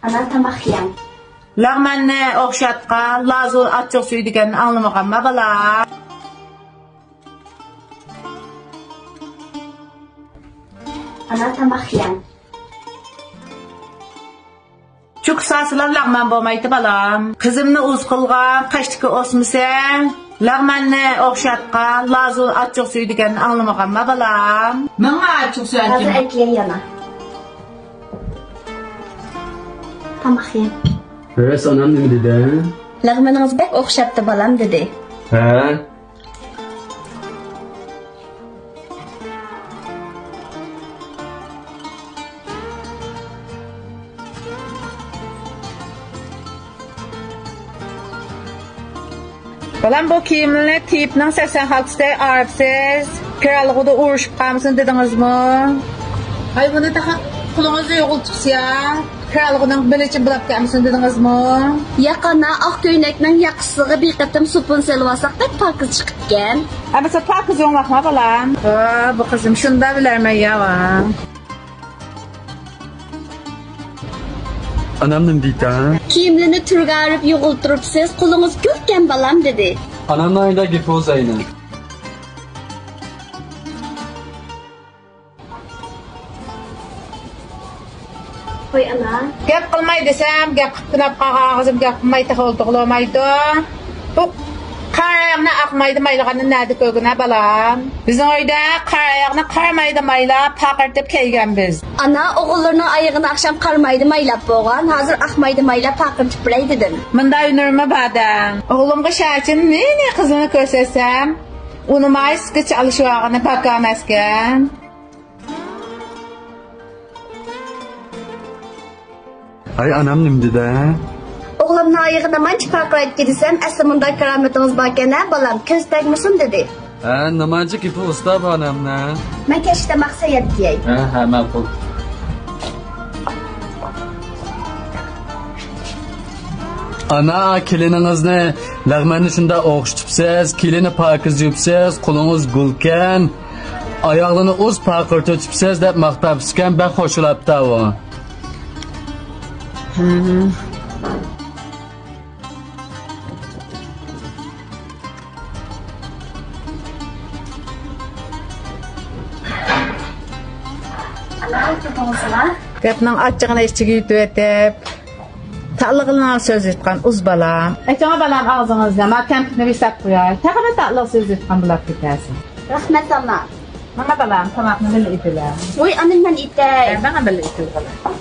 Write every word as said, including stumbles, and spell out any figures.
ئانا، تاماق يەڭ. لەغمەننى ئوخشاتقان، لازۇ ئاچچىق سۈيىدىكەننى ئاڭلىمىغانما، بالام؟ ئانا، تاماق يەڭ. چوكا سالسىلا لەغمەن بولمايتتى، بالام. قىزىمنى ئۇز قىلغان قاشتىكى ئوسمىسە، لەغمەننى ئوخشاتقان، لازۇ ئاچچىق سۈيىدىكەننى ئاڭلىمىغانما، بالام؟ ماڭا ئاچچىق سۈيەتكەن. ھازىر ئەكىلەي يەنە. تاماق يەڭ. راست ئانام نېمە دېدى؟ لەغمىنىڭىز بەك ئوخشاپتۇ، بالام، دېدى. ھە؟ بالام، بۇ كىيىملىرىنى تېيىپنىڭ سەكسەن خالتىسىدەك ئايرىپسىز. كىرئالغۇدا ئۇرۇشۇپ قالمىسۇن دېدىڭىزمۇ؟ ھاي، بۇنى تېخى قولىڭىزنى يۇغۇلتۇپسىز يا. كىرئالغۇنىڭ بىر نەچچە بۇلاپ كەلمىسۇن دېدىڭىزمۇ؟ ياق ئانا، ئاق كۆينەكنىڭ ياقىسىغا بىر قېتىم سوپۇن سېلىۋالساق بەك پاكىز چىقىپتىكەن. ئەمىسە پاكىز ئوڭلاقما بالام. ھا، بۇ قىزىم شۇنداق بىلەرمەن يا ۋا. ئانام نېمە دېيتتى؟ كىيىملىرىنى تۈرگە ئايرىپ يۇغۇلتۇرۇپسىز، قولىڭىز گۈلكەن بالام دېدى. ئانامنىڭ ئۆيىدە گېپى بولسا ئەينى. ھوي ئانا. گەپ قىلماي دېسەم، گەپ قىلىپ تۇناپ قالغان ئاغزىم گەپ قىلماي تېخى ئولتۇرغىلى بولمايدۇ. بۇ قارا ئاياغنى ئاق مايدا مايلىغاننى نەدە كۆرگىنە بالام؟ بىزنىڭ ئۆيدە قارا ئاياغنى قارا مايدا مايلاپ پارقىرىتىپ كەلگەن بىز. ئانا، ئوغۇللىرىنىڭ ئايىغىنى ئاخشام قارا مايدا مايلاپ بولغان، ھازىر ئاق مايدا مايلاپ پارقىرىتىپ بېرەي دېدىم. مۇنداق ھۈنىرىممۇ بار دەڭ. ئوغلۇمغا شەرچىن نى-نى قىزىلنى كۆرسەتسەم، ئۇنىماي سىزگە چالىشىۋالغىنى پاكانەسكەن. ھاي ئانام نېمە دېدى؟ ئوغلۇمنىڭ ئايىغى نېمانچە پارقىرايدىكى دېسەم، ئەسلى مۇنداق كارامىتىڭىز باركەن ھە بالام، كۆز تەگمىسۇن دېدى. ھە، نېمانچە گېپى ئۇستا بۇ ئانامنىڭ. مەن كەچلىك تاماق سەييار كېيەي. ھە، ھە، ماقۇل. ئانا، كېلىنىڭىزنى لەغمەننى شۇنداق ئوخشىتىپسىز، كېلىنى پاكىز يۇيۇپسىز، قولىڭىز گۈلكەن، ئاياغلىرىنى ئۇز پارقىرىتىۋېتىپسىز دەپ ماختاپسىكەن، بەك خوش بولاپتۇ ئۇ. گەپنىڭ ئاچچىقىنى ئىچىگە يۇتۇۋېتىپ، تاتلىقىنىڭ سۆز ئېيتقان ئۇز بالام. ئېچىڭە بالام ئاغزىڭىزنى، ما كەمپۈتنى بىساپ قوياي. تېخىمۇ تاتلىق سۆز ئېيتقان بولاپ كېتەرسىز. رەھمەت ئانا. ماڭا بالام، تاماقنى بىللە ئېتىلە. ۋوي ئانا، مەن ئېتەي. ھە، ماڭا بىللە ئېتىلە بالام.